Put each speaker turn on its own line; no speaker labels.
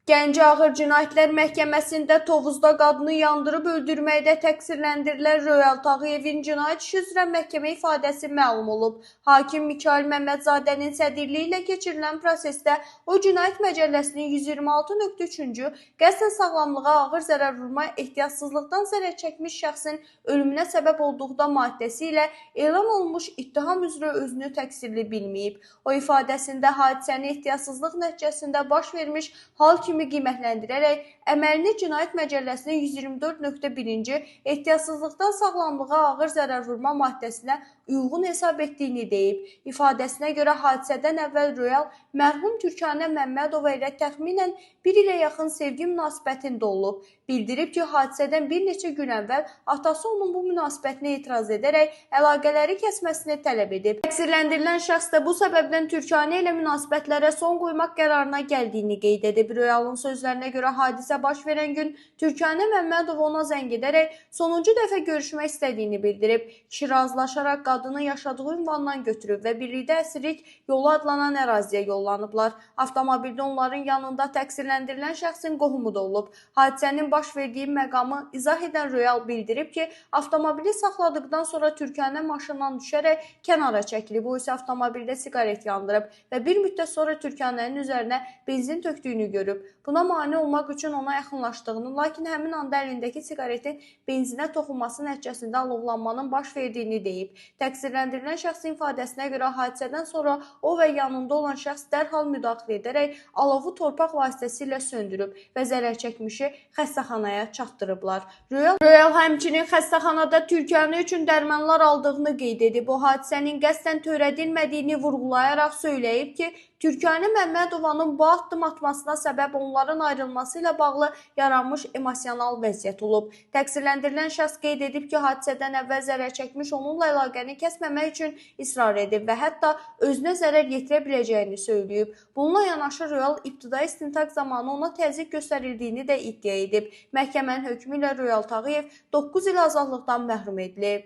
Gəncə Ağır Cinayətlər Məhkəməsində Tovuzda qadını yandırıb öldürməkdə təqsirləndirilən Royal Tağıyevin cinayət işi üzrə məhkəmə ifadəsi məlum olub. Hakim Mikayıl Məmmədzadənin sədrliyi ilə keçirilən prosesdə o Cinayət Məcəlləsinin 126.3-cü qəsdən sağlamlığa ağır zərər vurma, ehtiyatsızlıqdan zərər çəkmiş şəxsin ölümünə səbəb olduqda maddəsi ilə elan olunmuş ittiham üzrə özünü təqsirli bilməyib. O ifadəsində hadisəni ehtiyatsızlıq nəticəsində baş vermiş hal kimi qiymətləndirərək əməlini Cinayət Məcəlləsinin 124.1-ci ehtiyatsızlıqdan sağlamlığa ağır zərər vurma maddəsinə uyğun hesab etdiyini deyib. İfadəsinə görə hadisədən əvvəl Royal mərhum Türkanə Məmmədova ilə təxminən bir ilə yaxın sevgi münasibətində olub. Bildirib ki, hadisədən bir neçə gün əvvəl atası onun bu münasibətinə etiraz edərək əlaqələri kəsməsini tələb edib. Təqsirləndirilən şəxs də bu səbəbdən Türkanə ilə münasibətlərə son qoymaq qərarına gəldiyini qeyd edib. Royalın sözlərinə görə hadisə baş verən gün Türkanə Məmmədova ona zəng edərək sonuncu dəfə görüşmək istədiyini bildirib. Kişi razılaşaraq qadını yaşadığı ünvandan götürüb və birlikdə Əsirlik yolu adlanan əraziyə yollanıblar. Avtomobildə onların yanında təqsirləndirilən şəxsin qohumu da olub. Hadisənin baş verdiyi məqamı izah edən Royal bildirib ki, avtomobili saxladıqdan sonra Türkanə maşından düşərək kənara çəkilib. O isə avtomobildə siqaret yandırıb və bir müddət sonra Türkanənin üzərinə benzin tökdüyünü görüb. Buna mane olmaq üçün ona yaxınlaşdığını, lakin həmin anda əlindəki siqaretin benzinə toxunması nəticəsində alovlanmanın baş verdiyini deyib. Təqsirləndirilən şəxsin ifadəsinə görə hadisədən sonra o və yanında olan şəxs dərhal müdaxilə edərək alovu torpaq vasitəsilə söndürüb və zərər çəkmişi xəstəxanaya çatdırıblar. Royal həmçinin xəstəxanada Türkanə üçün dərmanlar aldığını qeyd edib. O hadisənin qəsdən törədilmədiyini vurğulayaraq söyləyib ki, Türkanə Məmmədovanın bu addım atmasına səbəb onların ayrılması ilə bağlı yaranmış emosional vəziyyət olub. Təqsirləndirilən şəxs qeyd edib ki, hadisədən əvvəl zərər çəkmiş onunla əlaqəni kəsməmək üçün israr edib və hətta özünə zərər yetirə biləcəyini söyləyib. Bununla yanaşı Royal ibtidai istintaq zamanı ona təzyiq göstərildiyini də iddia edib. Məhkəmənin hökmü ilə Royal Tağıyev 9 il azadlıqdan məhrum edilib.